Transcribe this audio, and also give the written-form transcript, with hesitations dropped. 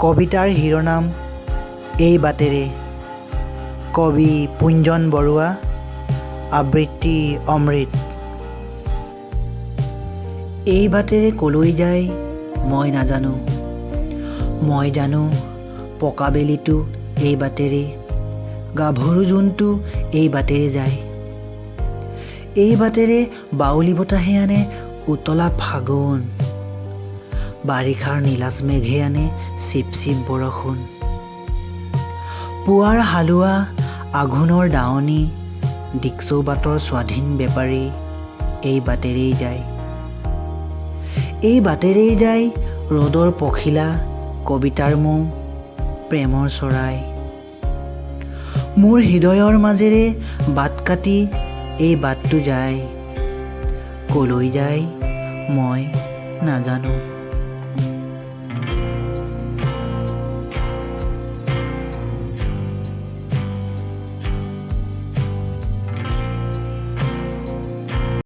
কবিতাৰ শিৰোনাম এই বাটেৰে। কবি পুঞ্জন বৰুৱা। আবৃত্তি অমৃত। এই বাটেৰে কলৈ যায় মই নাজানো। মই জানো, পকা বেলিটো এই বাটেৰে, গাভৰু জোনটো এই বাটেৰে যায়। এই বাটেৰে বাউলি বতাহে আনে উতলা ফাগুন, বাৰিষাৰ নীলাজ মেঘে আনে চিপ চিপ বৰষুণ। পুৱাৰ হালোৱা, আঘোণৰ দাৱনী, দিকচৌ বাটৰ স্বাধীন বেপাৰী এই বাটেৰেই যায়। এই বাটেৰেই যায় ৰ'দৰ পখিলা, কবিতাৰ মৌ, প্ৰেমৰ চৰাই। মোৰ হৃদয়ৰ মাজেৰে বাট কাটি এই বাটটো যায়। কলৈ যায় মই নাজানো।